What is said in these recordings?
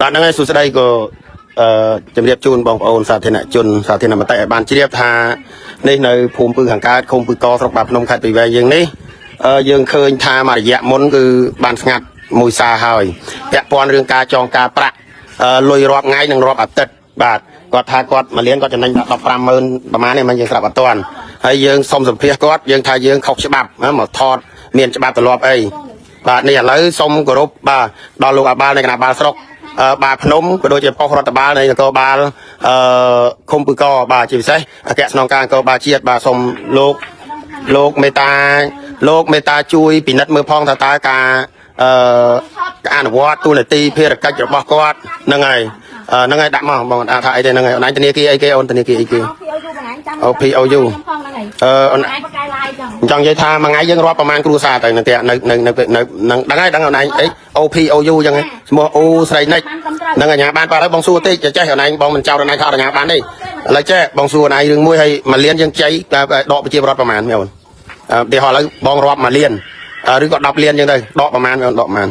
បាទហ្នឹងហើយសួស្តីក៏អឺជម្រាបជូនបងប្អូនសាធារណជនសាធារណមតិឲ្យបានជ្រាបថានេះនៅភូមិពឹសខាងកើតឃុំពឹកស្រុកបាភ្នំខេត្តព្រៃវែងយើងនេះអឺយើងឃើញថាមួយរយៈមុនគឺបានស្ងាត់មួយសារហើយពាក់ព័ន្ធរឿងការចងការប្រាក់អឺលុយរាប់ថ្ងៃនិងរាប់អាទិត្យបាទគាត់ថាគាត់មួយលានគាត់ចំណេញដល់150,000ប្រហែលនេះមិនយើងស្រាប់អត់ទាន់ហើយយើងសុំសម្ភាសគាត់យើងថាយើងខុសច្បាប់ណាមកថតមានច្បាប់ទម្លាប់អី បាទនេះឥឡូវសូមគោរពបាទដល់លោកអាបាលនៃគណៈបាលស្រុកអឺបាទភ្នំក៏ដូចជាប៉ុស្តិ៍រដ្ឋបាលនៃនគរបាលអឺឃុំពឹកបាទជាពិសេសអគ្គស្នងការនគរបាលជាតិបាទសូមលោកលោកមេត្តាលោកមេត្តាជួយពិនិត្យមើលផងថាតើការអឺការអនុវត្តទូនាទីភារកិច្ចរបស់គាត់ហ្នឹងហើយអឺហ្នឹងហើយដាក់មកបងដាក់ថាអីទេហ្នឹងហើយអនឡាញធនាគារអីគេអូនធនាគារអីគេ OPOU បងឯងចាំ OPOU ផងហ្នឹងហើយ អឺអូន ឯងបកកាយឡាយចឹង ចង់និយាយថាមួយថ្ងៃយើងរាប់ប្រហែលគ្រួសារទៅនៅផ្ទះនៅនៅនៅនៅនឹងដឹងហើយដឹងអូនឯងអី OPOU ចឹងឈ្មោះអូស្រីនិច បានត្រឹមត្រូវ នឹងអាញាបានបាទហើយបងសួរតិចចេះអូនឯងបងមិនចោទអូនឯងថាអត់អាញាបានទេឥឡូវចេះបងសួរអូនឯងរឿងមួយហើយមួយលានយើងចៃដកប្រជាពលរដ្ឋប្រហែលមែនអូនឧទាហរណ៍ឥឡូវបងរាប់មួយលានឬក៏10លានចឹងទៅដកប្រហែលមែនអូនដកប្រហែល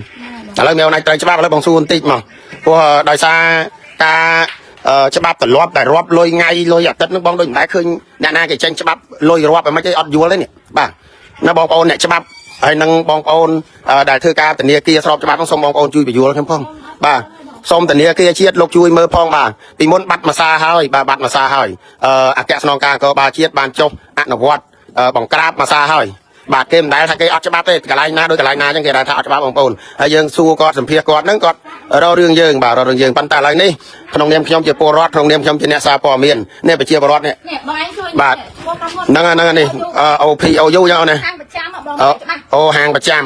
ឥឡូវមែនអូនឯងត្រូវច្បាប់ឥឡូវបងសួរបន្តិចមកព្រោះដោយសារការច្បាប់ទម្លាប់តែរាប់លុយថ្ងៃលុយអាទិត្យនឹងបងដូចមិនដែលឃើញអ្នកណាគេចេញច្បាប់លុយរាប់ឲ្យមិនទេអត់យល់ទេនេះបាទណាបងប្អូនអ្នកច្បាប់ហើយនឹងបងប្អូនដែលធ្វើការធនាគារស្របច្បាប់ហ្នឹងសូមបងប្អូនជួយបញ្យល់ខ្ញុំផងបាទសូមធនាគារជាតិលោកជួយមើលផងបាទពីមុនបាត់មួយសារហើយបាទបាត់មួយសារហើយអឺអគ្គស្នងការនគរបាលជាតិបានចុះអនុវត្តបង្ក្រាបមួយសារហើយបាទគេមិនដែលថាគេអត់ច្បាប់ទេកន្លែងណាដូចកន្លែងណាអញ្ចឹងគេដែលថាអត់ច្បាប់បងប្អូនហើយយើងសួរគាត់សម្ភាសគាត់ហ្នឹងគាត់រករឿងយើងបាទរករឿងយើងប៉ុន្តែឥឡូវនេះក្នុងនាមខ្ញុំជាពលរដ្ឋក្នុងនាមខ្ញុំជាអ្នកសារព័ត៌មាននេះប្រជាពលរដ្ឋនេះ នេះបងឯងជួយ បាទ ឈ្មោះក្រុមហ៊ុន ហ្នឹងហើយហ្នឹងហើយនេះ OPOU យ៉ាងអូនណា ខាងប្រចាំបង អូ ច្បាស់ អូហាងប្រចាំ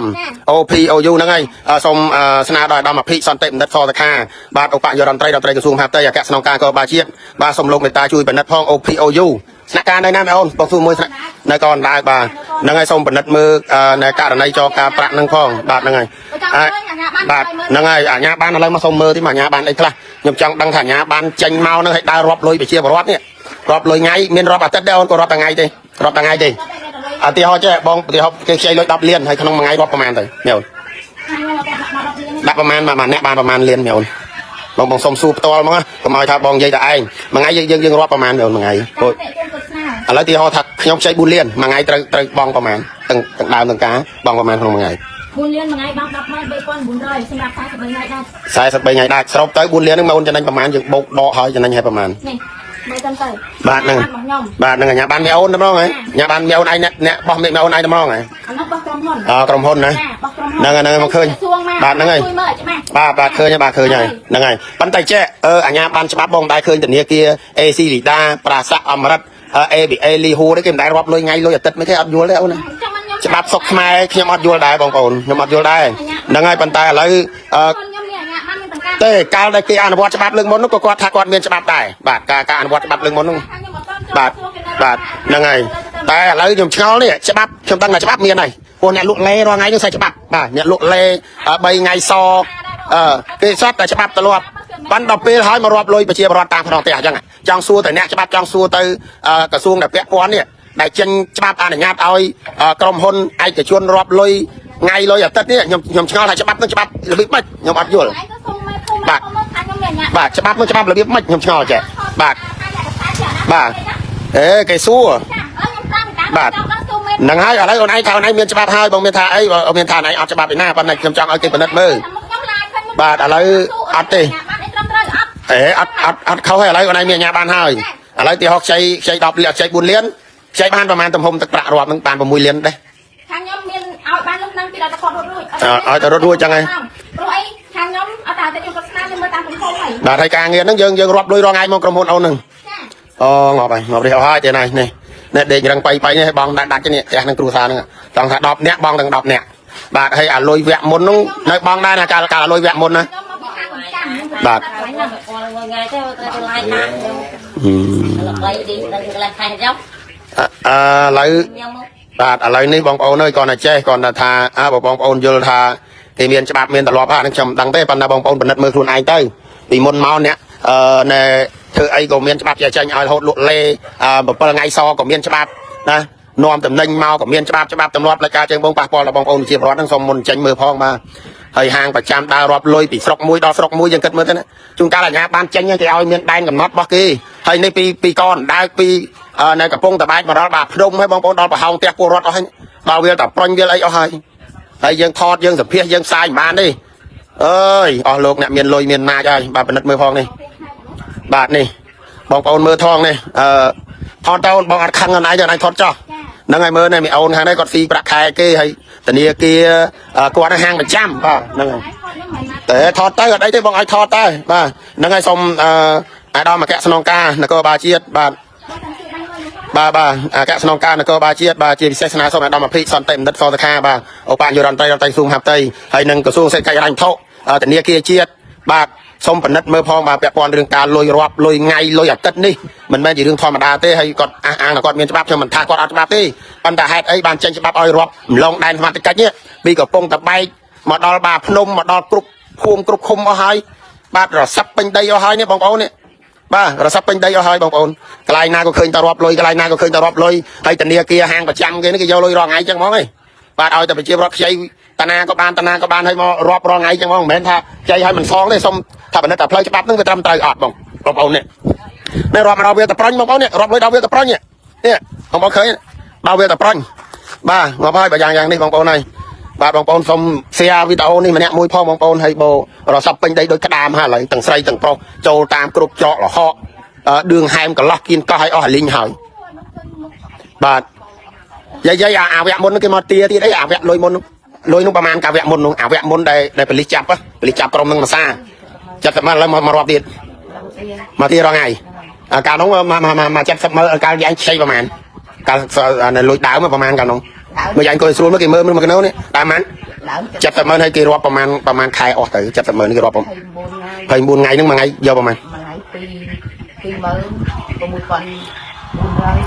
OPOU ហ្នឹងហើយអឺសូមអឺស្នើដល់អាដាមអភិសន្តិបណ្ឌិតសតខាបាទឧបនាយករដ្ឋមន្ត្រីរដ្ឋមន្ត្រីក្រសួងមហាផ្ទៃអគ្គស្នងការកបាលជាតិបាទសូមលោកមេត្តាជួយពិនិត្យផង OPOU ស្នាក់ការនៅណាមែអូនបងសួរមួយស្នាក់នៅកណ្ដាលបាទហ្នឹងហើយសូមពិនិត្យមើលអឺនៅករណីចងការប្រាក់ហ្នឹងផងបាទហ្នឹងហើយ បើចង់ឃើញអាញាបាន បាទហ្នឹងហើយអាញាបានឥឡូវមកសូមមើលទីមកអាញាបានអីខ្លះខ្ញុំចង់ដឹងថាអាញាបានចេញមកហ្នឹងឲ្យដើររាប់លុយប្រជាពលរដ្ឋនេះរាប់លុយថ្ងៃមានរាប់អាទិត្យដែរអូនក៏រាប់តែថ្ងៃទេរាប់តែថ្ងៃទេ ឧទាហរណ៍ចេះបងឧទាហរណ៍គេខ្ចីលុយ10លានហើយក្នុងមួយថ្ងៃរាប់ប្រហែលទៅមែនដាក់ប្រហែលមួយអ្នកបានប្រហែលលានមែនបងបងសុំសួរផ្ទាល់ហ្មងណាកុំឲ្យថាបងនិយាយតែឯងមួយថ្ងៃយើងយើងយើងរាប់ប្រហែលមែនមួយថ្ងៃព្រោះឥឡូវឧទាហរណ៍ថាខ្ញុំខ្ចី4លានមួយថ្ងៃត្រូវត្រូវបងប្រហែលទាំងទាំងដើមទាំងការបងប្រហែលក្នុងមួយថ្ងៃ 4លានមួយថ្ងៃបង់103,900សម្រាប់43ថ្ងៃដែរ 43ថ្ងៃដាច់សរុបទៅ4លានហ្នឹងមកអូនចំណេញប្រហែលយើងបូកដកហើយចំណេញឲ្យប្រហែល នេះមើលតាមទៅ បាទហ្នឹង របស់ខ្ញុំ បាទហ្នឹងអាញាបានមីអូនតែម្ដងហ៎ញ៉ាបានមីអូនឯងអ្នកអ្នកបោះមីអូនឯងតែម្ដងហ៎ អានោះរបស់ក្រុមហ៊ុន អើក្រុមហ៊ុនណា ចារបស់ក្រុមហ៊ុន ហ្នឹងហើយហ្នឹងហើយមកឃើញ សួងមក បាទហ្នឹងហើយ ជួយមើលឲ្យច្បាស់ បាទបាទឃើញហើយបាទឃើញហើយហ្នឹងហើយប៉ុន្តែចេះអឺអាញាបានច្បាប់បងដែរឃើញធនាគារ AC លីដាប្រាសាក់អមរិត ABA លីហ៊ូនេះគេមិនដែលរាប់លុយថ្ងៃលុយអាទិត្យមិនទេអត់យល់ទេអូនណា ចាំមិនខ្ញុំ ច្បាប់ស្រុកខ្មែរខ្ញុំអត់យល់ដែរបងប្អូនខ្ញុំអត់យល់ដែរហ្នឹងហើយប៉ុន្តែឥឡូវអឺ ខ្ញុំមានអាញាបានមានតង្ការ ទេកាលដែលគេអនុវត្តច្បាប់លើកមុននោះក៏គាត់ថាគាត់មានច្បាប់ដែរបាទការការអនុវត្តច្បាប់លើកមុននោះ ខ្ញុំអត់ទាន់ បាទបាទហ្នឹងហើយតែឥឡូវខ្ញុំឆ្ងល់នេះច្បាប់ខ្ញុំដឹងថាច្បាប់មានហើយពួកអ្នកលក់លេរាល់ថ្ងៃនេះសេះច្បាប់បាទអ្នកលក់លេ3ថ្ងៃសអឺគេសតតែច្បាប់ទលាប់បានដល់ពេលហើយមករាប់លុយប្រជាពលរដ្ឋតាមខ្នងផ្ទះអញ្ចឹងចង់សួរទៅអ្នកច្បាប់ចង់សួរទៅក្រសួងដែលពាក់ព័ន្ធនេះដែលចេញច្បាប់អនុញ្ញាតឲ្យក្រុមហ៊ុនឯកជនរាប់លុយថ្ងៃលុយអាទិត្យនេះខ្ញុំខ្ញុំឆ្ងល់ថាច្បាប់នឹងច្បាប់របៀបម៉េចខ្ញុំអត់យល់ ឯងក៏សុំមើលភូមិមកថាខ្ញុំមានអាញា បាទច្បាប់នឹងច្បាប់របៀបម៉េចខ្ញុំឆ្ងល់ចេះបាទបាទអេគេសួរ ចាអើខ្ញុំតាមតាម បាទ ចង់ដល់សុំមេ ហ្នឹងហើយឥឡូវអូនឯងថាអូនឯងមានច្បាប់ហើយបងមានថាអីបងមានថាអូនឯងអត់ច្បាប់ឯណាប៉ុន្តែខ្ញុំចង់ឲ្យគេពិនិត្យមើល ខ្ញុំឡាយឃើញមុខ បាទឥឡូវអត់ទេ បានអីត្រឹមត្រូវអត់ អេអត់អត់អត់ខុសទេឥឡូវអូនឯងមានអាញាបានហើយឥឡូវទីហោខ្ចីខ្ចី10លានខ្ចី4លានខ្ចីបានប្រហែលទំហំទឹកប្រាក់រាប់ហ្នឹងបាន6លានដែរ ខាងខ្ញុំមានឲ្យបានលុះហ្នឹងពីដល់តែគាត់រត់រួច អើឲ្យតែរត់រួចចឹងហ៎ ព្រោះអីខាងខ្ញុំអត់តែតែខ្ញុំគាត់ស្នើខ្ញុំមើលតាមទំហំហើយ បាទហើយការងារហ្នឹងយើងយើងរាប់លុយរាល់ថ្ងៃមកក្រុមហ៊ុនអូនហ្នឹង ចា អូងាប់ហើយងាប់នេះអស់ហើយទេណានេះនេះដេករឹងបៃបៃនេះបងដាក់ដាច់នេះផ្ទះនឹងគ្រួសារហ្នឹងចង់ថា10នាក់បងទាំង10នាក់បាទហើយអាលុយវគ្គមុនហ្នឹងនៅបងដែរណាកាលកាលអាលុយវគ្គមុនណា ខ្ញុំមកពីខាងកំចាំខ្ញុំ បាទ ហ្នឹង មួយថ្ងៃទេត្រូវទៅឡាយតាមខ្ញុំលៃឌីដល់កន្លែងខែខ្ញុំ អឺឥឡូវ ខ្ញុំមក បាទឥឡូវនេះបងប្អូនអើយគាត់តែចេះគាត់តែថាអើបើបងប្អូនយល់ថាគេមានច្បាប់មានទម្លាប់ហ្នឹងខ្ញុំមិនដឹងទេប៉ុន្តែបងប្អូនពិនិត្យមើលខ្លួនឯងទៅពីមុនមកអ្នកអឺណែធ្វើអីក៏មានច្បាប់ចេះចេញឲ្យរហូតលក់លេ7ថ្ងៃសក៏មានច្បាប់ណានាំតំណែងមកក៏មានច្បាប់ច្បាប់ទម្លាប់នៃការជើងបងប៉ះពាល់ដល់បងប្អូនជាពលរដ្ឋហ្នឹងសូមមុនចេញមើលផងបាទ ហើយហាងប្រចាំដើររាប់លុយពីស្រុកមួយដល់ស្រុកមួយយើងគិតមើលទៅណាជួនកាលអាជ្ញាបានចេញគេឲ្យមានដែនកំណត់របស់គេហើយនេះពីកនដើកពីនៅកំពង់តបែកមកដល់បាទភ្នំហើយបងប្អូនដល់ប្រហោងផ្ទះពលរដ្ឋអស់ហើយដល់វាតែប្រុញវាអីអស់ហើយហើយយើងថតយើងសម្ភាសយើងផ្សាយមិនបានទេអើយអស់លោកអ្នកមានលុយមានណាចហើយបាទពិនិត្យមើលផងនេះបាទនេះបងប្អូនមើលថងនេះអឺថតទៅអូនបងអត់ខឹងអនឯងទេអនឯងថតចោះហ្នឹងហើយមើលនេះមីអូនខាងនេះគាត់ស៊ីប្រាក់ខែគេហើយធនាគារគាត់នៅហាងប្រចាំបាទហ្នឹងហើយតែថតទៅអត់អីទេបងឲ្យថតទៅបាទហ្នឹងហើយសូមអឺអាដាមអគ្គស្នងការនគរបាលជាតិបាទបាទបាទអគ្គស្នងការនគរបាលជាតិបាទជាពិសេសស្នើសុំអាដាមអភិសន្តិបណ្ឌិតសតខាបាទឧបនាយករដ្ឋមន្ត្រីរដ្ឋមន្ត្រីក្រសួងមហាផ្ទៃហើយនិងក្រសួងសេដ្ឋកិច្ចហិរញ្ញវត្ថុធនាគារជាតិបាទសូមពិនិត្យមើលផងបាទពាក់ព័ន្ធរឿងការលុយរាប់លុយថ្ងៃលុយអាទិត្យនេះមិនមែនជារឿងធម្មតាទេហើយគាត់អះអាងថាគាត់មានច្បាប់ខ្ញុំមិនថាគាត់អត់ច្បាប់ទេប៉ុន្តែហេតុអីបានចេញច្បាប់ឲ្យរាប់ម្លងដែនសមត្ថកិច្ចនេះពីកំពង់តបែកមកដល់បាទភ្នំមកដល់គ្រប់ភូមិគ្រប់ឃុំអស់ហើយបាទរស័ព្ទពេញដីអស់ហើយនេះបងប្អូននេះបាទរស័ព្ទពេញដីអស់ហើយបងប្អូនកន្លែងណាក៏ឃើញតែរាប់លុយកន្លែងណាក៏ឃើញតែរាប់លុយហើយធនាគារហាងប្រចាំគេនេះគេយកលុយរាល់ថ្ងៃចឹងហ្មងឯងបាទឲ្យតែប្រជាពលរដ្ឋខ្ចីតាណាក៏បានតាណាក៏បានឲ្យមករាប់រាល់ថ្ងៃចឹងហ្មងមិនមែនថាខ្ចីឲ្យមិនសងទេសុំថាពិនិត្យតែផ្លូវច្បាប់ហ្នឹងវាត្រឹមត្រូវអត់បងបងប្អូននេះនេះរាប់មកដល់វាតែប្រាញ់បងប្អូននេះរាប់លុយដល់វាតែប្រាញ់នេះបងប្អូនឃើញដល់វាតែប្រាញ់បាទងាប់ហើយបើយ៉ាងយ៉ាងនេះបងប្អូនហើយបាទបងប្អូនសូម share វីដេអូនេះម្នាក់មួយផងបងប្អូនហើយបោរស័ព្ទពេញដីដូចក្តាមហើយឥឡូវទាំងស្រីទាំងប្រុសចូលតាមគ្រប់ច្រកលហកឌឿងហែមកន្លោះគៀនកោះឲ្យអស់អាលីងហើយបាទយាយយាយអាវគ្គមុនគេមកទាទៀតអីអាវគ្គលុយមុនលុយនោះប្រហែលកាវគ្គមុននោះអាវគ្គមុនដែលដែលប៉ូលីសចាប់ប៉ូលីសចាប់ក្រុមនឹងមួយសា70ម៉ឺនឥឡូវមករាប់ទៀតមកទៀតរងថ្ងៃកាលនោះមកមក70ម៉ឺនកាលយ៉ាងខ្ចីប្រហែលកាលលុយដើមប្រហែលកាលនោះមើលយ៉ាងអង្គុយស្រួលមើលគេមើលមើលមកកណោនេះដើមប៉ុន្មាន70ម៉ឺនហើយគេរាប់ប្រហែលប្រហែលខែអស់ទៅ70ម៉ឺនគេរាប់ 29 29ថ្ងៃថ្ងៃហ្នឹងមួយថ្ងៃយកប្រហែល មួយថ្ងៃ2 26400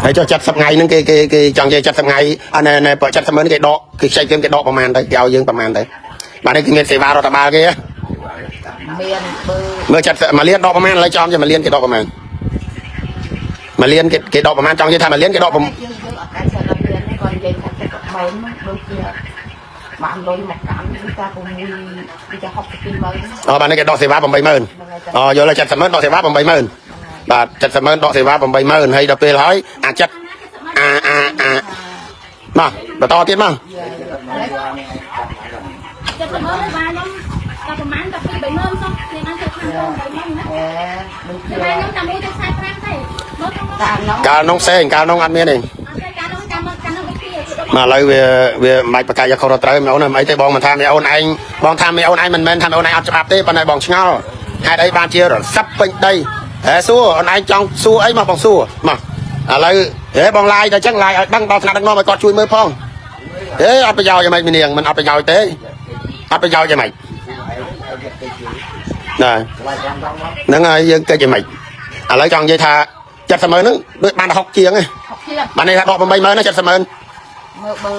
ហើយចុះ70ថ្ងៃហ្នឹងគេគេគេចង់និយាយ70ថ្ងៃអណែណែ70ម៉ឺនគេដកគេខ្ចីគេគេដកប្រហែលទៅគេឲ្យយើងប្រហែលទៅបាទនេះគេមានសេវារដ្ឋបាលគេ មានបើ មើល70មួយលានដកប្រហែលឥឡូវចំជាមួយលានគេដកប្រហែលមួយលានគេគេដកប្រហែលចង់និយាយថាមួយលានគេដក យើងយើងអត់អាចសិនដល់មានគាត់និយាយថា70ម៉ឺនដូចជាបានលុយមកកម្មគឺថា6គឺថា62ម៉ឺន អូបាទនេះគេដកសេវា80000អូយល់ហើយ70ម៉ឺនដកសេវា80000បាទ70ម៉ឺនដកសេវា80000ហើយដល់ពេលហើយអាចិត្តអាអាអាមកបន្តទៀតមក ចិត្តមើលបានខ្ញុំតែប្រហែលតែ2 30000សោះនេះបានទៅខាងកូន30000ណា អេដូចជា តែខ្ញុំតែមួយទៅ45ទេមើលក្នុង តាមនោះ កាលនោះផ្សេងកាលនោះអត់មានទេ អត់ទេកាលនោះចាំមើលកាលនោះដូចគ្នា មកឥឡូវវាវាមិនបាច់ប្រកាសយកខុសត្រូវមែនអូនអីទេបងមិនថាមីអូនឯងបងថាមីអូនឯងមិនមែនថាមីអូនឯងអត់ច្បាប់ទេប៉ុន្តែបងឆ្ងល់ហេតុអីបានជារស័ព្ទពេញដីហេសួរអូនឯងចង់សួរអីមកបងសួរមកឥឡូវហេបងឡាយតែចឹងឡាយឲ្យដឹងដល់ថ្នាក់ដឹកនាំឲ្យគាត់ជួយមើលផងហេអត់ប្រយោជន៍យ៉ាងម៉េចមីនាងមិនអត់ប្រយោជន៍ទេអត់ប្រយោជន៍យ៉ាងម៉េចណាហ្នឹងហើយយើងកិច្ចយ៉ាងម៉េចឥឡូវចង់និយាយថា70ម៉ឺនហ្នឹងដូចបានតែ60ជាងឯង 60ជាង បានន័យថាដក8ម៉ឺនណា70ម៉ឺន មើលបើ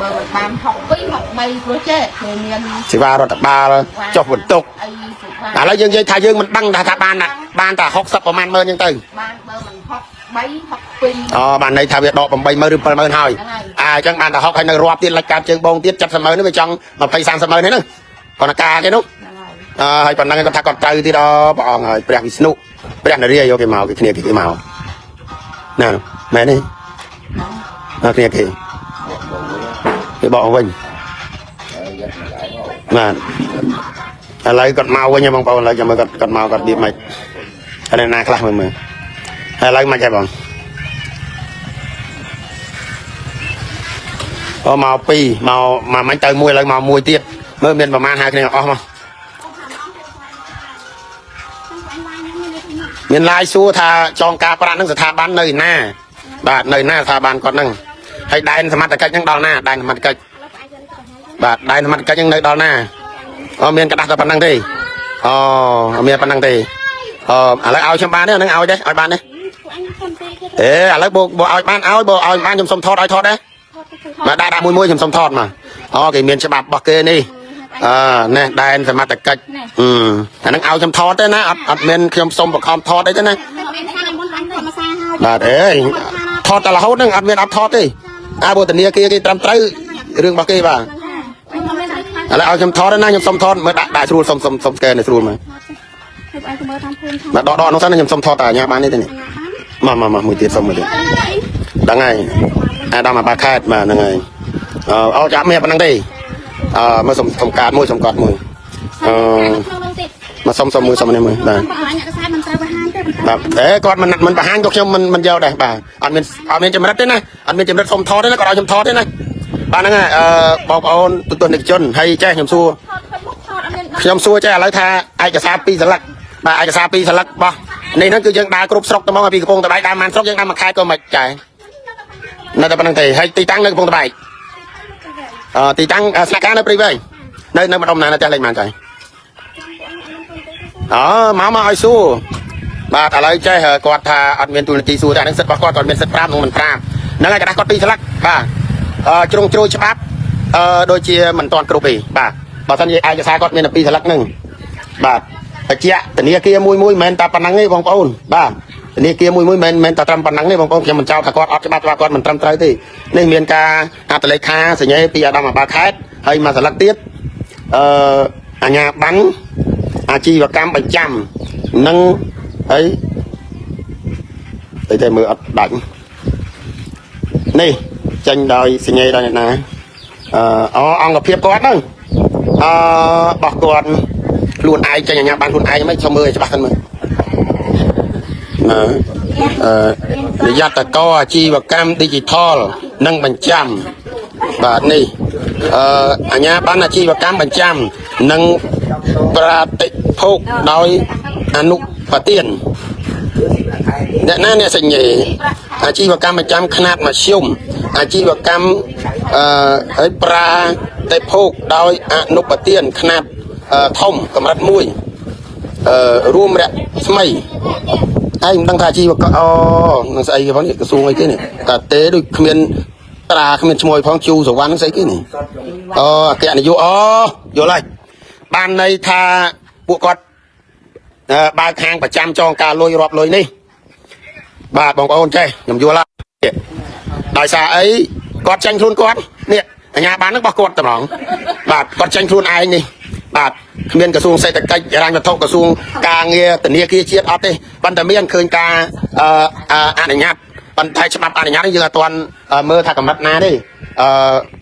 បើមិនបាន62 63ព្រោះចេះគេមាន សេវារដ្ឋបាលចុះបន្ទុក អីសុ ឥឡូវយើងនិយាយថាយើងមិនដឹងថាថាបានបានតែ60ប្រហែលម៉ឺនចឹងទៅ បានបើមិន63 62 អូបានន័យថាវាដក8ម៉ឺនឬ7ម៉ឺនហើយអាអញ្ចឹងបានតែ60ហើយនៅរាប់ទៀតលិចកាត់ជើងបងទៀត70ម៉ឺននេះវាចង់20 30ម៉ឺនហ្នឹងគាត់ណាការគេនោះ ហ្នឹងហើយ អើហើយប៉ុណ្ណឹងគាត់ថាគាត់ត្រូវទៀតអូព្រះអង្គហើយព្រះវិស្ណុព្រះនរាយកគេមកគេគ្នាគេមកណាមែនទេអើគ្នាគេគេបកវិញបាទឥឡូវគាត់មកវិញហើយបងប្អូនឥឡូវចាំមើលគាត់គាត់មកគាត់រៀបមិនហើយណាខ្លះមើលមើលហើយឥឡូវមិនហើយបងអូមកពីរមកមកមិនទៅមួយឥឡូវមកមួយទៀតមើលមានប្រមាណហៅគ្នាអស់មកមានឡាយសួរថាចងការប្រាក់នឹងស្ថាប័ននៅណាបាទនៅណាស្ថាប័នគាត់នឹងហើយដែនសមត្ថកិច្ចនឹងដល់ណាដែនសមត្ថកិច្ចបាទដែនសមត្ថកិច្ចនឹងនៅដល់ណាអូមានกระดาษតែប៉ុណ្្នឹងទេអូមានប៉ុណ្្នឹងទេអូឥឡូវឲ្យខ្ញុំបានទេអានឹងឲ្យទេឲ្យបានទេអេឥឡូវបើឲ្យបានឲ្យបើឲ្យបានខ្ញុំសុំថតឲ្យថតដែរមកដាក់ដាក់មួយមួយខ្ញុំសុំថតមកអូគេមានច្បាប់របស់គេនេះអឺនេះដែនសមត្ថកិច្ចអឺអានឹងឲ្យខ្ញុំថតទេណាអត់អត់មានខ្ញុំសុំបខំថតអីទេណា មានខាងមុនបានធម្មសាហើយ បាទអេថតតែរហូតហ្នឹងអត់មានអត់ថតទេអាបុតនីគេគេត្រឹមត្រូវរឿងរបស់គេបាទ ខ្ញុំមានខ្លាំង ឥ ឥឡូវឲ្យខ្ញុំថតណាខ្ញុំសុំថតមើលដាក់ដាក់ស្រួលសុំសុំសុំ scan ឲ្យស្រួលមើល ហើយបងឯងក៏មើលតាមភូមិថា មកដកដកនោះសិនខ្ញុំសុំថតតែអាញាបាននេះទេនេះមកមកមកមួយទៀតសុំមួយទៀតដឹងហើយអាដាមអាបាខេតបាទហ្នឹងហើយអឺអូចាប់មានប៉ុណ្្នឹងទេអឺមើលសុំសុំកាតមួយសុំកាតមួយអឺ ក្នុងនោះទៀត មកសុំសុំមួយសុំនេះមួយបាទ បងអញអ្នកកសែតមិនត្រូវបង្ហាញទេប៉ុន្តែ បាទអេគាត់មិនមិនបង្ហាញក៏ខ្ញុំមិនមិនយកដែរបាទអត់មានអត់មានចម្រិតទេណាអត់មានចម្រិតសុំថតទេណាគាត់ឲ្យខ្ញុំថតទេណាបាទហ្នឹងហើយអឺបងប្អូនទូទាំងនិកជនហើយចេះខ្ញុំសួរ ថតខិតមុខថតអត់មាន ខ្ញុំសួរចេះឥឡូវថាឯកសារពីរសន្លឹកបាទឯកសារពីរសន្លឹកបោះនេះហ្នឹងគឺយើងដើរគ្រប់ស្រុកទៅមកពីកំពង់តបែកដើរម៉ានស្រុកយើងដើរមួយខែក៏មិនចែនៅតែប៉ុណ្្នឹងទេហើយទីតាំងនៅកំពង់តបែកអឺទីតាំងស្នាក់ការនៅព្រៃវែងនៅនៅម្ដុំណានៅផ្ទះលេខម៉ានចែអូមកមកឲ្យសួរបាទឥឡូវចេះគាត់ថាអត់មានទូនាទីសួរតែហ្នឹងសិទ្ធិរបស់គាត់គាត់មានសិទ្ធិប្រាប់និងមិនប្រាប់ហ្នឹងហើយកដាស់គាត់ពីរសន្លឹកបាទអឺជ្រុងជ្រោយច្បាប់អឺដូចជាមិនតាន់គ្រប់ទេបាទបើសិនជាឯកសារគាត់មានតែពីរសន្លឹកហ្នឹង បាទបច្ចៈធនាគារមួយមួយមិនមែនតែប៉ុណ្ណឹងទេបងប្អូនបាទធនាគារមួយមួយមិនមែនតែត្រឹមប៉ុណ្ណឹងទេបងប្អូនខ្ញុំមិនចោទថាគាត់អត់ច្បាប់ច្បាប់គាត់មិនត្រឹមត្រូវទេនេះមានការអត្តលេខាសញ្ញាពីអាដាមអាបាខេតហើយមួយសន្លឹកទៀតអឺអាញាប័ណ្ណអាជីវកម្មបញ្ចាំនិងអីតែតែមើលអត់ដាច់នេះចេញដោយសញ្ញាដោយអ្នកណាអឺអូអង្គភាពគាត់ហ្នឹងអឺបោះគាត់ ខ្លួនឯងចេញអាញាបានខ្លួនឯងមិនសុំមើលឲ្យច្បាស់សិនមើលណាអឺនិយត្តកអាជីវកម្ម Digital និងបញ្ចាំបាទនេះអឺអាញាបានអាជីវកម្មបញ្ចាំនិងប្រតិភោគដោយអនុប្រទានអ្នកណាអ្នកសញ្ញេអាជីវកម្មបញ្ចាំខ្នាតមធ្យមអាជីវកម្មអឺហើយប្រាតិភោគដោយអនុប្រទានខ្នាត ធំកម្រិតមួយអឺរួមរស្មីឯងមិនដឹងថាអាជីវកម្មអូនឹងស្អីគេផងនេះក្រសួងអីគេនេះតែទេដូចគ្មានត្រាគ្មានឈ្មោះអីផងជូសវណ្ណនឹងស្អីគេនេះអូអគ្គនាយកអូយល់ហើយបានន័យថាពួកគាត់បើកហាងប្រចាំចងការលុយរាប់លុយនេះបាទបងប្អូនចេះខ្ញុំយល់ហើយដោយសារអីគាត់ចាញ់ខ្លួនគាត់នេះអាញាបាននឹងរបស់គាត់តម្រងបាទគាត់ចាញ់ខ្លួនឯងនេះបាទគ្មានក្រសួងសេដ្ឋកិច្ចហិរញ្ញវត្ថុក្រសួងការងារធនាគារជាតិអត់ទេប៉ុន្តែមានឃើញការអនុញ្ញាតប៉ុន្តែច្បាប់អនុញ្ញាតនេះយើងអត់ទាន់មើលថាកម្រិតណាទេអឺ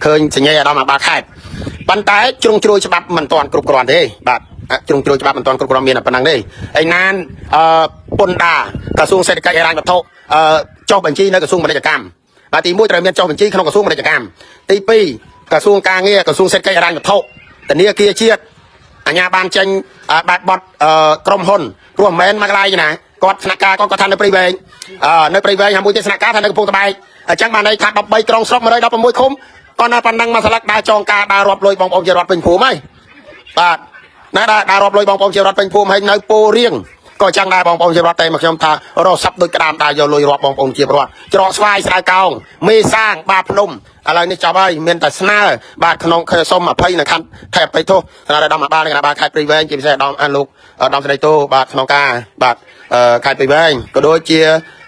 ឃើញសញ្ញាអាដាមអាបាខេតប៉ុន្តែជ្រុងជ្រោយច្បាប់មិនទាន់គ្រប់គ្រាន់ទេបាទជ្រុងជ្រោយច្បាប់មិនទាន់គ្រប់គ្រាន់មានតែប៉ុណ្្នឹងទេឯណានអឺពន្ធដារក្រសួងសេដ្ឋកិច្ចហិរញ្ញវត្ថុអឺចុះបញ្ជីនៅក្រសួងពាណិជ្ជកម្មបាទទី1ត្រូវមានចុះបញ្ជីក្នុងក្រសួងពាណិជ្ជកម្មទី2ក្រសួងការងារក្រសួងសេដ្ឋកិច្ចហិរញ្ញវត្ថុធនាគារជាតិ អញ្ញាបានចេញបែបបត់ក្រុមហ៊ុនព្រោះមិនមែនមកកន្លែងណាគាត់ស្នាក់ការគាត់គាត់ថានៅព្រៃវែងនៅព្រៃវែងហើយមួយទៀតស្នាក់ការថានៅកំពង់ត្បែកអញ្ចឹងបានន័យថា13ក្រុងស្រុក116ឃុំគាត់ណាប៉ុណ្ណឹងមកស្លឹកដើរចងការដើររាប់លុយបងប្អូនជារដ្ឋពេញភូមិហើយបាទណាដើរដើររាប់លុយបងប្អូនជារដ្ឋពេញភូមិហើយនៅពោរៀងក៏ចឹងដែរបងប្អូនជារដ្ឋតែមកខ្ញុំថារកសັບដូចក្តាមដើរយកលុយរាប់បងប្អូនជារដ្ឋច្រកស្វាយស្ដៅកោងមេសាងបាភ្នំឥឡូវនេះចប់ហើយមានតែស្នើបាទក្នុងសុំអភ័យនៅខណ្ឌខេត្តអភ័យទោសស្នើដល់អាបាលនៃគណៈបាលខេត្តព្រៃវែងជាពិសេសអាដាមអាលោកអាដាមស្រីតូបាទក្នុងការបាទខេត្តព្រៃវែងក៏ដូចជា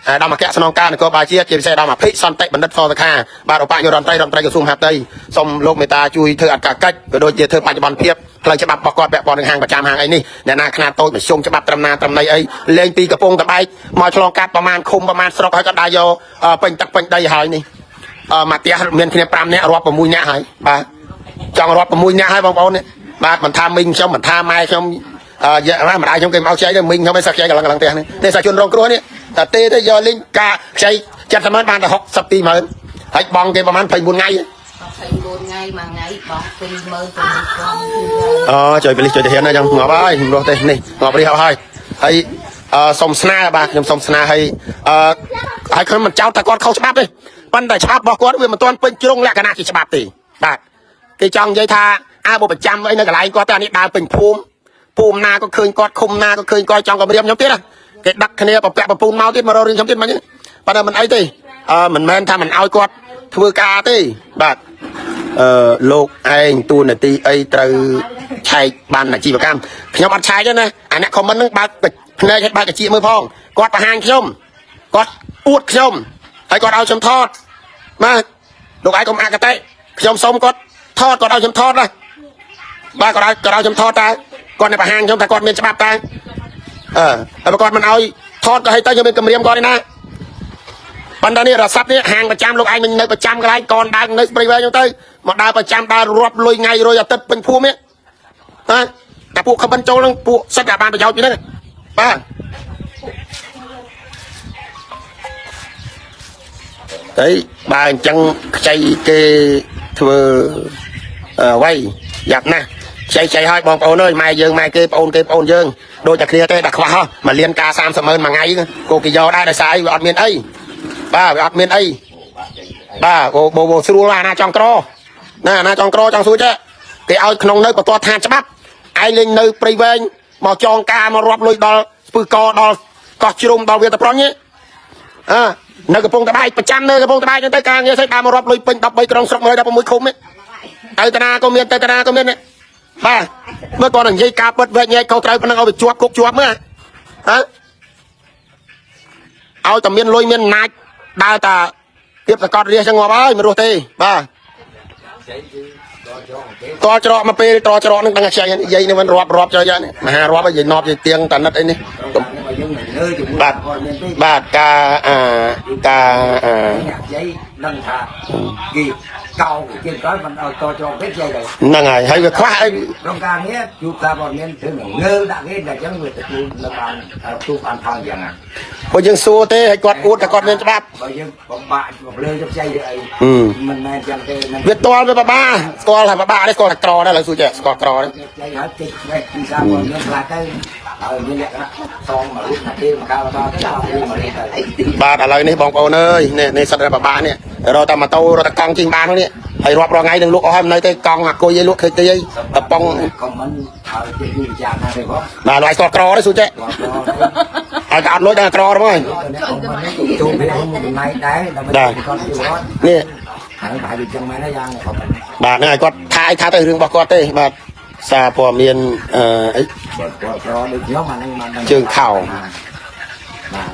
អាដាមអគ្គស្នងការនគរបាលជាតិជាពិសេសអាដាមអភិសន្តិបណ្ឌិតសសខាបាទឧបនាយករដ្ឋមន្ត្រីរដ្ឋមន្ត្រីក្រសួងមហាផ្ទៃសូមលោកមេត្តាជួយធ្វើអត្តកិច្ចក៏ដូចជាធ្វើបច្ចុប្បន្នភាពផ្លូវច្បាប់របស់គាត់ពាក់ព័ន្ធនឹងហាងប្រចាំហាងអីនេះអ្នកណាខ្នាតតូចមធ្យមច្បាប់ត្រឹមណាត្រឹមណីអីលេងពីកំពង់តបែកមកឆ្លងកាត់ប្រមាណឃុំប្រមាណស្រុកហើយក៏ដើរយកពេញទឹកពេញដីហើយនេះ អឺមកផ្ទះមានគ្នា5នាក់រាប់6នាក់ហើយបាទចង់រាប់6នាក់ហើយបងប្អូននេះបាទមិនថាមីងខ្ញុំមិនថាម៉ែខ្ញុំអឺយ៉ាម្ដាយខ្ញុំគេមកខ្ចីទេមីងខ្ញុំឯងសឹកខ្ចីកន្លងកន្លងផ្ទះនេះនេះសាជនរងគ្រោះនេះតែទេទេយកលេងការខ្ចី70ម៉ឺនបានតែ62ម៉ឺនហើយបងគេប្រហែល24ថ្ងៃ 24ថ្ងៃមួយថ្ងៃបោះ26000 អូជួយប៉ូលីសជួយទាហានណាចឹងងាប់ហើយខ្ញុំរស់ទេនេះងាប់រៀបហើយហើយអឺសុំស្នើបាទខ្ញុំសុំស្នើហើយអឺហើយខ្ញុំមិនចោទថាគាត់ខុសច្បាប់ទេប៉ុន្តែច្បាប់របស់គាត់វាមិនទាន់ពេញជ្រុងលក្ខណៈជាច្បាប់ទេបាទគេចង់និយាយថាអើបើប្រចាំអីនៅកន្លែងគាត់តែអានេះដើរពេញភូមិភូមិណាក៏ឃើញគាត់ឃុំណាក៏ឃើញគាត់ចង់គម្រាមខ្ញុំទៀតណាគេដឹកគ្នាប្រពាក់ប្រពូនមកទៀតមករករឿងខ្ញុំទៀតមិញប៉ុន្តែមិនអីទេអឺមិនមែនថាមិនឲ្យគាត់ធ្វើការទេបាទ អឺលោកឯងទូនាទីអីត្រូវឆែកបានអាជីវកម្មខ្ញុំអត់ឆែកទេណាអាអ្នកខមមិនហ្នឹងបើកភ្នែកឲ្យបើកកាជាមើលផងគាត់បង្ហាញខ្ញុំគាត់អួតខ្ញុំហើយគាត់ឲ្យខ្ញុំថតបាទលោកឯងកុំអកតេខ្ញុំសុំគាត់ថតគាត់ឲ្យខ្ញុំថតណា បាទក៏ឲ្យក៏ឲ្យខ្ញុំថតតើគាត់នៅបង្ហាញខ្ញុំថាគាត់មានច្បាប់តើអឺហើយបើគាត់មិនឲ្យថតក៏ឲ្យទៅខ្ញុំមានគម្រាមគាត់ទេណាប៉ុន្តែនេះរស័ព្ទនេះហាងប្រចាំលោកឯងមិននៅប្រចាំកន្លែងកនដើរនៅស្ព្រៃវែងហ្នឹងទៅមកដើរប្រចាំដើររាប់លុយថ្ងៃរយអាទិត្យពេញភូមិនេះហ៎តែពួកខមមិនចូលហ្នឹងពួកសិតតែបានប្រយោជន៍ពីហ្នឹងបាទតែបើអញ្ចឹងខ្ចីគេធ្វើអ្វីយ៉ាប់ណាស់ខ្ចីខ្ចីឲ្យបងប្អូនអើយម៉ែយើងម៉ែគេប្អូនគេប្អូនយើងដូចតែគ្នាទេតែខ្វះហ៎មកលៀនការ30ម៉ឺនមួយថ្ងៃគោគេយកដែរដោយសារអីវាអត់មានអីបាទវាអត់មានអីបាទអូបោស្រួលអាណាចង់ក្រណាអាណាចង់ក្រចង់សួរចេះគេឲ្យក្នុងនៅបន្ទាត់ឋានច្បាប់ឯងលេងនៅព្រៃវែងមកចងការមករាប់លុយដល់ស្ពឺកដល់កោះជ្រុំដល់វាតប្រញអើនៅកំពង់តបែកប្រចាំនៅកំពង់តបែកហ្នឹងទៅការងារស្អីដើរមករាប់លុយពេញ13ក្រុងស្រុក116ឃុំនេះទៅតាណាក៏មានទៅតាណាក៏មាននេះបាទមើលគាត់និយាយការពិតវែកញែកខុសត្រូវប៉ុណ្ណឹងឲ្យវាជាប់គុកជាប់មើលហ៎ឲ្យតែមានលុយមានអំណាចដើរតាទៀបសកត់រាជចឹងងាប់ហើយមិនរស់ទេបាទតច្រកមកពេលតច្រកនឹងដឹងតែខ្ចីនិយាយនឹងមិនរាប់រាប់ចុះយ៉ាងនេះមហារាប់និយាយណប់និយាយទៀងតាណិតអីនេះ យើងមិនលើជាមួយ បាទ គាត់មានទេ បាទការអាការអា អ្នកនិយាយដឹងថាគេកោគេក្រោយមិនឲ្យតច្រកទេនិយាយទៅ ហ្នឹងហើយហើយវាខ្វះអី ក្នុងការងារជួបសារព័ត៌មានធ្វើងើដាក់គេតែអញ្ចឹងវាទទួលនៅបានទូបានថងយ៉ាងណា ព្រោះយើងសួរទេហើយគាត់អួតតែគាត់មានច្បាប់ បើយើងបំបាក់បំលើទៅខ្ចីទៅអីមិនមែនចឹងទេនឹង វាតល់វាបបាស្គាល់ថាបបានេះស្គាល់ថាក្រដែរឡើយសួរចេះស្គាល់ក្រដែរ ខ្ចីហើយតិចនេះពីសារព័ត៌មានខ្លះទៅហើយមានលក្ខណៈសងមករូបណាទេមកកាលដល់ទៅមកនេះទៅ បាទឥឡូវនេះបងប្អូនអើយនេះនេះសិតតែបបានេះរកតែម៉ូតូរកតែកង់ជិះបានហ្នឹងនេះហើយរាប់រាល់ថ្ងៃនឹងលក់អស់ហើយមិននៅទេកង់អាគុយឯងលក់ឃើញទេអីតប៉ុង ខមមិនហើយជាយុវចាណាទេបង បាទឡើយស្គាល់ក្រដែរសួរចេះ គាត់ក៏ ហើយតែអត់លុយដល់ក្រហ្មង ចូលវាមួយចំណែកដែរដើម្បីគាត់យល់ នេះ ហើយប្រហែលជាចឹងមែនដែរយ៉ាងខមមិន បាទហ្នឹងហើយគាត់ថាអីថាទៅរឿងរបស់គាត់ទេបាទសារព័ត៌មានអឺអី គាត់គាត់ក្រដូចខ្ញុំអាហ្នឹងបានដឹង ជើងខោ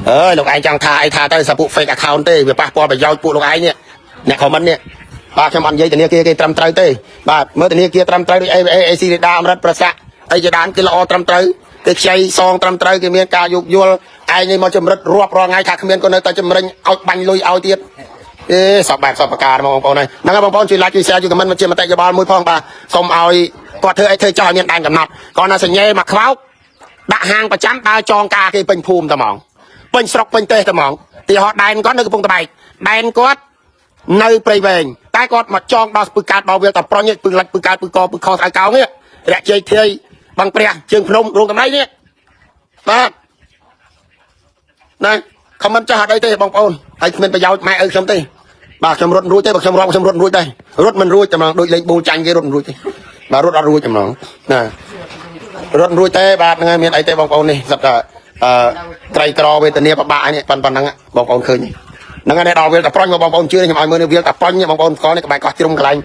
អើយលោកឯងចង់ថាអីថាទៅសាពួក fake account ទេវាប៉ះពាល់ប្រយោជន៍ពួកលោកឯងនេះអ្នក comment នេះបាទខ្ញុំអត់និយាយធនាគារគេត្រឹមត្រូវទេបាទមើលធនាគារត្រឹមត្រូវដូច ABA AC រេដាអមរិតប្រសាក់អីជាដើមគេល្អត្រឹមត្រូវគេខ្ចីសងត្រឹមត្រូវគេមានការយោគយល់ឯងនេះមកចម្រិតរាប់រាល់ថ្ងៃថាគ្មានក៏នៅតែចម្រិញឲ្យបាញ់លុយឲ្យទៀតអេសពបែបសពប្រការហ្មងបងប្អូនហើយហ្នឹងហើយបងប្អូនជួយ like ជួយ share ជួយ comment មកជាមតិយោបល់មួយផងបាទសូមឲ្យគាត់ធ្វើអីធ្វើចោលឲ្យមានដែនកំណត់គាត់ណាសញ្ញេមកខ្វោក ដាក់ហាងប្រចាំដើរចងការគេពេញភូមិតែហ្មងពេញស្រុកពេញទេសតែហ្មងទីហោដែនគាត់នៅកំពង់តបែកដែនគាត់នៅព្រៃវែងតែគាត់មកចងដល់ស្ពឺកើតដល់វាលតែប្រុញពឹងឡាច់ពឹងកើតពឹងកពឹងខស្អៅកោងនេះរកជ័យធាយបឹងព្រះជើងភ្នំរោងកំណៃនេះបាទណាខមមិនចាស់អត់អីទេបងប្អូនហើយគ្មានប្រយោជន៍ម៉ែឪខ្ញុំទេបាទខ្ញុំរត់មិនរួចទេបើខ្ញុំរាប់ខ្ញុំរត់មិនរួចដែររត់មិនរួចតែហ្មងដូចលេងបូលចាញ់គេរត់មិនរួចទេបាទរត់អត់រួចតែហ្មងណា រត់រួចទេបាទហ្នឹងហើយមានអីទេបងប្អូននេះសិតតែអឺត្រីក្រវេទនាប្របាក់នេះប៉ុណ្ណឹងបងប្អូនឃើញហ្នឹងហើយដល់វាលតាប្រុញបងប្អូនជឿខ្ញុំឲ្យមើលនេះវាលតាប្រុញបងប្អូនស្គាល់នេះក្បែរកោះជ្រុំកន្លែង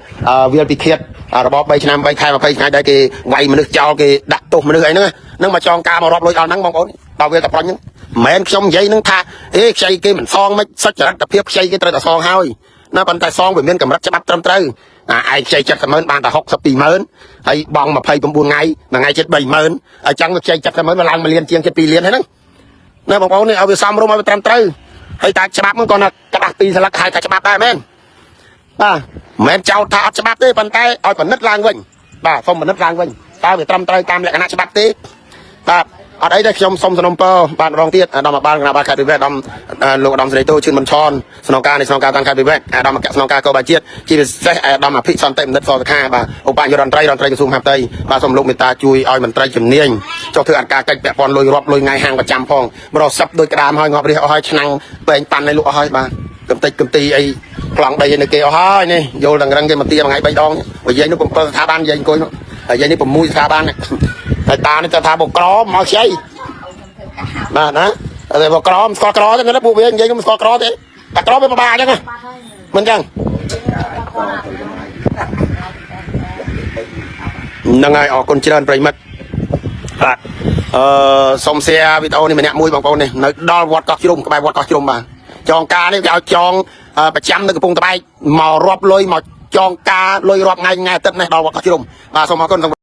វាលពិឃាតរបប3ឆ្នាំ3ខែ20ថ្ងៃដែរគេវាយមនុស្សចោលគេដាក់ទោសមនុស្សអីហ្នឹងហ្នឹងមកចងការមករាប់លុយដល់ហ្នឹងបងប្អូនដល់វាលតាប្រុញហ្នឹងមិនមែនខ្ញុំនិយាយហ្នឹងថាអេខ្ចីគេមិនសងមិនសុចរិតភាពខ្ចីគេត្រូវតែសងហើយណាប៉ុន្តែសងវាមានកម្រិតច្បាប់ត្រឹមត្រូវអាឯងខ្ចី70ម៉ឺនបានតែ62ម៉ឺនហើយបង់29ថ្ងៃមួយថ្ងៃជិត3ម៉ឺនអញ្ចឹងវាខ្ចី70ម៉ឺនវាឡើង1លានជាងជិត2លានហើយហ្នឹងណាបងប្អូននេះឲ្យវាសមរម្យឲ្យវាត្រឹមត្រូវហើយតែច្បាប់ហ្នឹងគាត់ថាក្តាស់ពីរស្លឹកហៅថាច្បាប់ដែរមែនបាទមិនមែនចោទថាអត់ច្បាប់ទេប៉ុន្តែឲ្យពិនិត្យឡើងវិញបាទសូមពិនិត្យឡើងវិញតើវាត្រឹមត្រូវតាមលក្ខណៈច្បាប់ទេបាទអត់អីទេខ្ញុំសូមសំណូមពរបាទម្ដងទៀតអាដាមបាលគណៈបាលខេត្តពិវេអាដាមលោកអាដាមសេរីតូជឿនមិនឆនស្នងការនៃស្នងការតានខេត្តពិវេអាដាមអគ្គស្នងការកោបាជាតិជាពិសេសអាដាមអភិសន្តិមនិតសសុខាបាទឧបនាយករដ្ឋមន្ត្រីរដ្ឋមន្ត្រីក្រសួងមហាផ្ទៃបាទសូមលោកមេត្តាជួយឲ្យមន្ត្រីជំនាញចុះធ្វើអត្តការកិច្ចពាក់ព័ន្ធលុយរាប់លុយថ្ងៃហាងប្រចាំផងបរោសឹបដោយក្តាមហើយងាប់រះអស់ហើយឆ្នាំងពេងប៉ាន់ឲ្យលក់អស់ហើយបាទកំតិចកំទីអីប្លង់ដីនៅគេអស់ហើយនេះយល់ដល់រឹងគេមកទាមួយថ្ងៃ3ដងបើយាយនោះ7ស្ថាប័នយាយអង្គុយនោះហើយយាយនេះ6ស្ថាប័នហើយតានេះទៅថាបុក្រមកខ្ចីបាទណាតែបុក្រមស្គាល់ក្រទេណាពួកវានិយាយខ្ញុំស្គាល់ក្រទេតែក្រវាពិបាកអញ្ចឹងមិនអញ្ចឹងហ្នឹងហើយអរគុណច្រើនប្រិមិត្តបាទអឺសុំ share វីដេអូនេះម្នាក់មួយបងប្អូននេះនៅដល់វត្តកោះជ្រុំក្បែរវត្តកោះជ្រុំបាទចងការនេះគេឲ្យចងប្រចាំនៅកំពង់តបែកមករាប់លុយមកចងការលុយរាប់ថ្ងៃថ្ងៃអាទិត្យនេះដល់វត្តកោះជ្រុំបាទសូមអរគុណ។